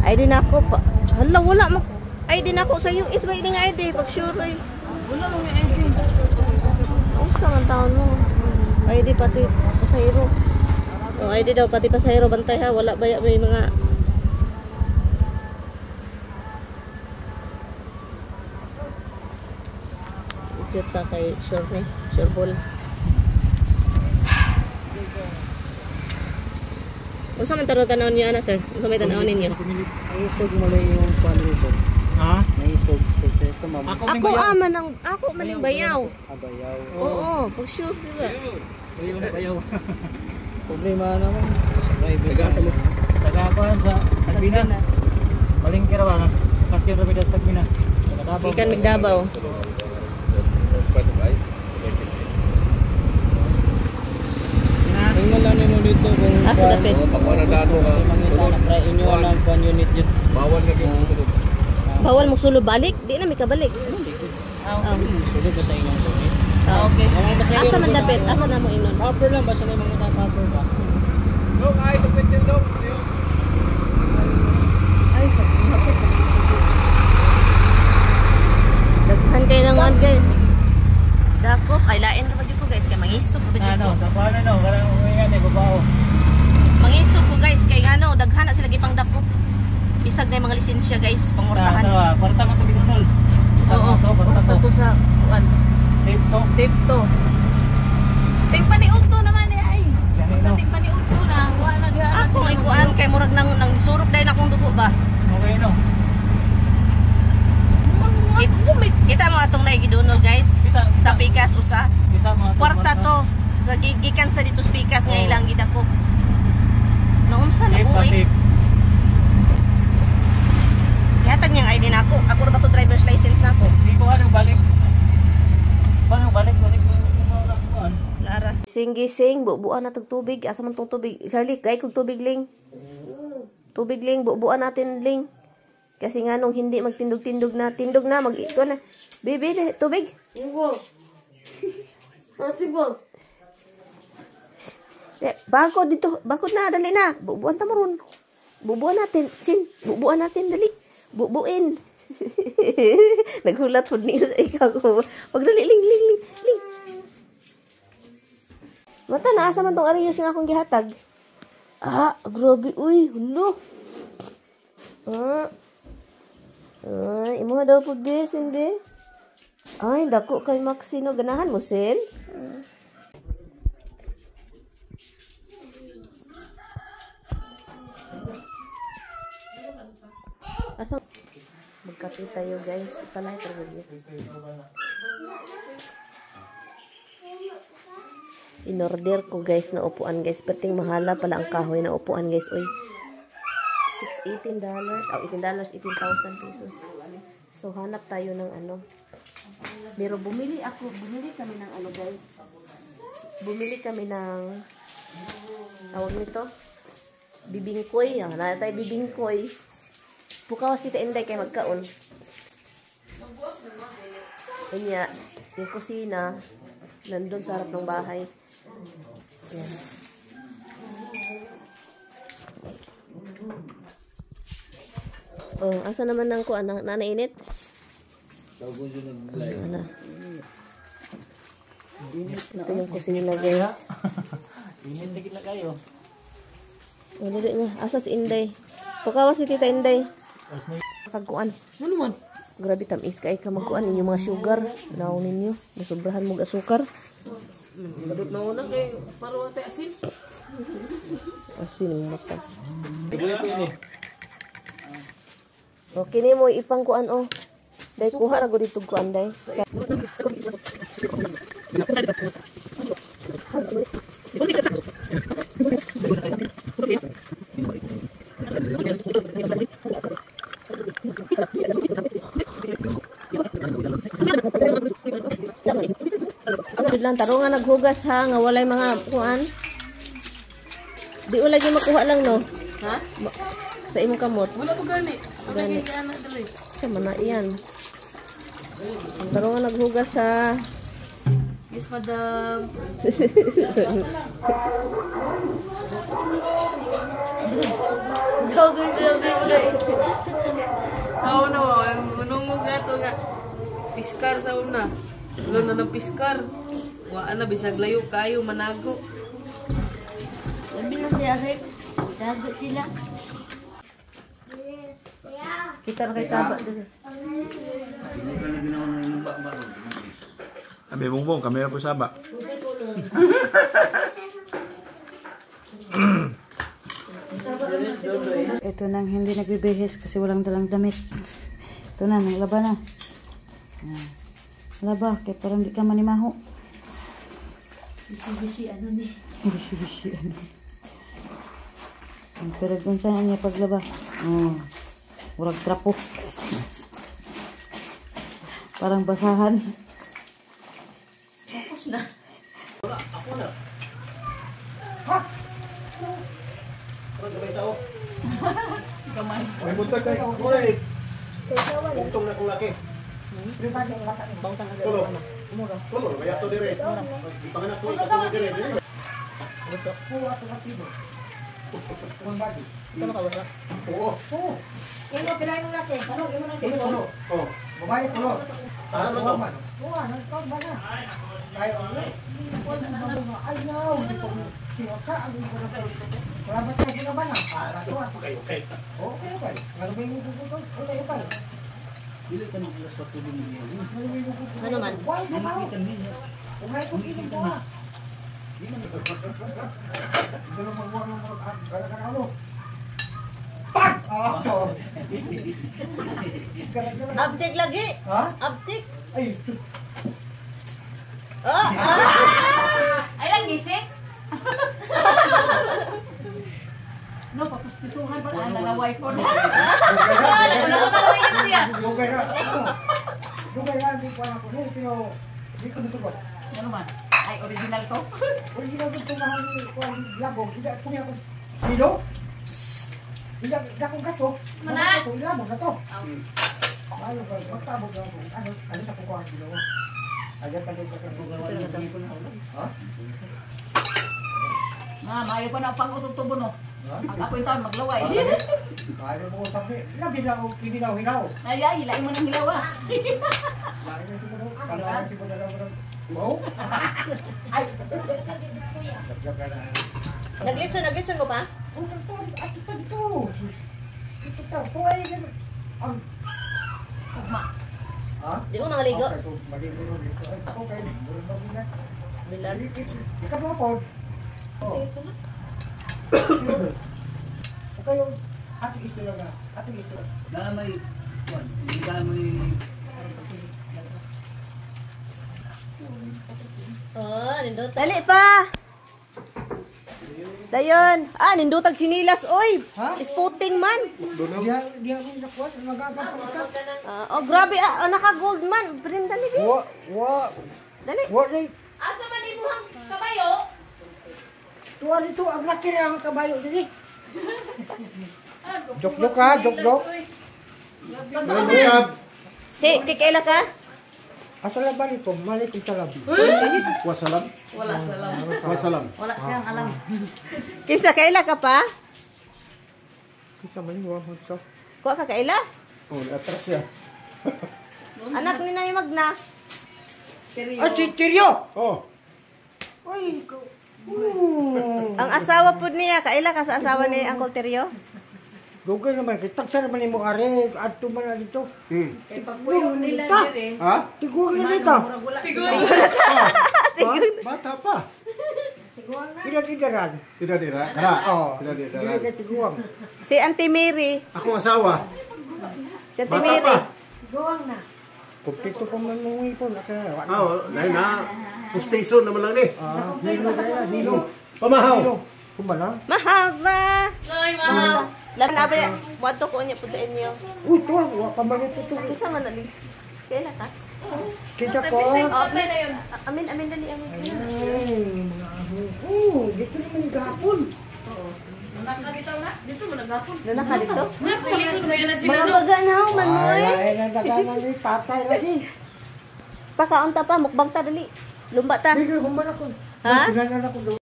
ID na ako pa. Hala, wala mo. ID na ako sa US ba ini nga ID pag sure eh. Wala mo may ID. Unsa man taon mo? ID pati pasahero. Oh, ID daw pati pasahero, bantay ha, wala ba may mga Ijeta kay sure ni, sure ball. Unsa man taro tan-awon niyo ana, sir? Unsa may tan-awon ninyo? Naisog mo lang yung pan rito. Ha? Naisog. Ito, ma'am. Ako, Ako ama ng ako man ang bayaw. Abayaw. Oo, pag sure diba? Bayaw na bayaw. Problema naman. Private. Taga-asa mo? Taga-kuan sa Tagbina. Malingkir ba? Kasi yung Rabidas Tagbina. Taga Davao. Gikan mig Davao. Part of ice. Emergency. Tingnan lang nimo dito kung Asa dapit? Oo, pag wala na ano ka. Kasi mangita Sulod. na pre inyo lang kwan unit yun. Bawal na gyud sulod. Bawal mo sulod balik, di na mi kabalik. Ah, Oh. Sulod ba sa inyong unit? Oh. okay. Ang pasahero Asa man ko na- dapit? Asa na mo inon? Proper lang basta na yung mga proper ba? Dong, ay sa pencil dong. Ay, sa hapit. Daghan kayo ng one, guys. Dakop ay lain ra ba jud ko, guys, kay mangisog ba jud Ano, ko. sa kuan ano, kanang uwi ni babao. Mangisog ko, guys, kay ano, daghan na sila gipang dakop. Bisag na yung mga lisensya, guys, pangurtahan. Tawa, kwarta man to ginunol. Oo. To, kwarta Kwarta to. to sa kuan. Tape to. Tape to. Ting paniudto naman eh ay. Gani, Sa no? ting paniudto na, wala na diha. Ako ay kuan kay murag nang surok dahil akong dugo ba. Okay no. Kita mo atong naigidunol, guys. Kita, Sa pikas usa. kita mo ato, Kwarta to sa gikan sa dito sa pikas nga ilang gidakop. Naunsa na Tape ko ba, eh. tape. Gihatag niyang ID nako. Ako ra ba to driver's license nako? Di ko ano balik. Paano balik balik kuan? Lara. Gising gising, bubuan na tag tubig. Asa man tong tubig? Charlie, kay kog tubig ling. Tubig ling, bubuan natin ling. Kasi nga nung hindi magtindog-tindog na, tindog na, mag ito na. Baby, tubig. Eh, bago dito, bago na, dali na. Bubuan ta mo ron. Bubuan natin, Chin. Bubuan natin, dali. Bubuin. Naghulat po niyo sa ikaw ko. Pagdali, ling, ling, ling, ling. Mata na, asa man tong ariyos nga akong gihatag. Ah, grabe, uy, hulo. Ah. Ay, imuha daw po, be, sin, be. Ay, dako kay Maxi, no. Ganahan mo, sin? Asa? Magkape tayo, guys. Palay talaga. Inorder ko, guys, na upuan, guys. Perting mahala pala ang kahoy na upuan, guys. Uy. $618. Oh, $18, 18,000 pesos. So, hanap tayo ng ano. Pero bumili kami ng ano, guys. Bumili kami ng tawag nito? Bibingkoy. Ah, na tayo bibingkoy. Pukaw si Inday kay magkaon. Kanya, yung kusina, nandun sa harap ng bahay. Ayan. Oh, asa naman ang kuan na nanainit? Ano? Ito yung kusina, guys. Init na gid na kayo. Oh, dali nga. Asa si Inday? Pukaw si Tita Inday. Kagkuan. Ano man? Grabe tamis kay ka magkuan inyong mga sugar. Naon ninyo. Nasubrahan mo asukar. Nindot na una kay paruwa tay asin. Asin mo mata. Okay ni mo ipang kuan oh. Day kuha ra gud dito kuan day. Gud lang tarong nga naghugas ha nga walay mga kuan. Di ko lagi makuha lang no. Ha? Sa imong kamot. Wala pa gani. Wala gani ana dali. Siya man na iyan. Ang tarong nga naghugas ha. Yes, madam. Dogger, dogger. Sa una, manungog nga to nga. Piskar sa una. Wala na ng piskar. Wa na, bisag layo kayo, manago. Labi na siya, Rick. Dago sila. Kita ra kay saba diri. Abi bongbong, kamera po saba. Ito nang hindi nagbibihis kasi walang dalang damit. Ito na, naglaba na. Ayan. Laba, kaya parang di ka manimaho. Bisi-bisi ano ni. Bisi-bisi ano. Pero kung saan niya paglaba. Oh, murag trapo. Parang basahan. Tapos na. May buntag kay Oy. Bugtong na kong laki. Tulo. Tulo, kaya to dire. Panganak ko ito dire. Oo. Imo pila yung laki. Ano imo na sila? Oh. Babae kulo. Ano to? Oo, ano to ba na? Kayo ang Ayaw, di ko ka ang wala ba tayo ginawa na? Para to. Okay, okay. Okay, okay. Ano ba yung gusto? Okay, okay. Dili ka naglas pa tubig niya. Ano man? Why na ba? Ungay ko inom ko ah. Ganun magwag ng ano. Pak! Oh. Abtik lagi. Ha? Abtik. Ay, Oh, ah. Ay lang, gising? No, papuspisuhan pa na nalaway ko na. Wala, wala ko na lang siya. Dugay na. Dugay na, hindi ko alam ko. Pero, hindi ko natugot. Ano man? Ay, original to. Original ko ito mahal ko ang labog. Hindi ako niya kilo. Hindi ako gato. Mana? Ito, labog na to. Ano ba? Magtabog na ako. Ano, ano sa kukuha ang kilo? Ayan pa din ka Ha? Ma, maayo pa na ang pang-usog tubo no. Ang ako yung taon maglaway. Ayaw mo ko sabi. Labi na ako kininaw-hinaw. Ay, ay, hilain mo ng hilaw ah. Wow. Ay. Naglitson, naglitson mo pa? Oh, ito pa dito. Ito ta. Kuhay ang Ugma. Ha? Di mo mangaligo. Okay, so maligo ro dito. Ay, okay. Murag na na. Bilar. Ikaw mo po. Oh. Okay, yung ating ito lang. Ating ito. Na may kuan, hindi ka may Oh, nindot. Dali pa. Dayon. Ah, nindutag chinilas oy. Ha? Sputing man. Diya, diya mo nakuha. Magagapang ka. Ah, oh, grabe ah, naka gold man. Brinda ni bi. Wa, wa, Dali. wa, ni. Asa man imuhang kabayo? Tuwa nito, ang laki na ang kabayo dili. Joklok ha, joklok. Si, kikaila ka? Asa lang ba nito? Mali kong talabi. Wasalam. Wala salam. Wasalam. Wala siyang alam. Kinsa kaila ka pa? Kita man yung wahon sa. Kuha ka kaila? Oh, atras siya. Anak ni Nay Magna. Ah, si Tiryo! Oh. Ay, Ang asawa pud niya, kaila ka sa asawa ni Uncle Teryo? Dugay naman, kitag sa naman mo are, adto man na dito. Hmm. Kay pagpuyo nila dire. Ha? Tiguang na dito. Tigong. Bata pa. Ilan-idaran. Tidak dira. Kana. Oo. Tidak dira. Dili kay tiguang. Si Auntie Mary. Akong asawa. Si Auntie Bata Mary. pa. Kumpleto pa man mong ipon. Aka, Ah, oh, lain na. Station naman lang ni. Ah, hilo na hilo. Pamahaw. Kumala. Mahal na. Nay, mahal. Laban na ba? Wadto ko niya pud sa inyo. Uy, tuwa, wa pa man ito to. Kinsa man ali? Kaila ka? Kita ko. Oh, Patay na yun. Amin, amin dali, amin. Ay, mga aho. Oh, dito naman gapon. Nakalitaw na. Dito mo naghapon. Nana ka dito? Napalikod mo yun na sila Mga no. baga na man mo. Ay, ay, nagdaganan ni tatay lagi. Pakaunta pa, mukbang ta dali. Lumba ta. Sige, humban ako. Ha? Sinanan ako.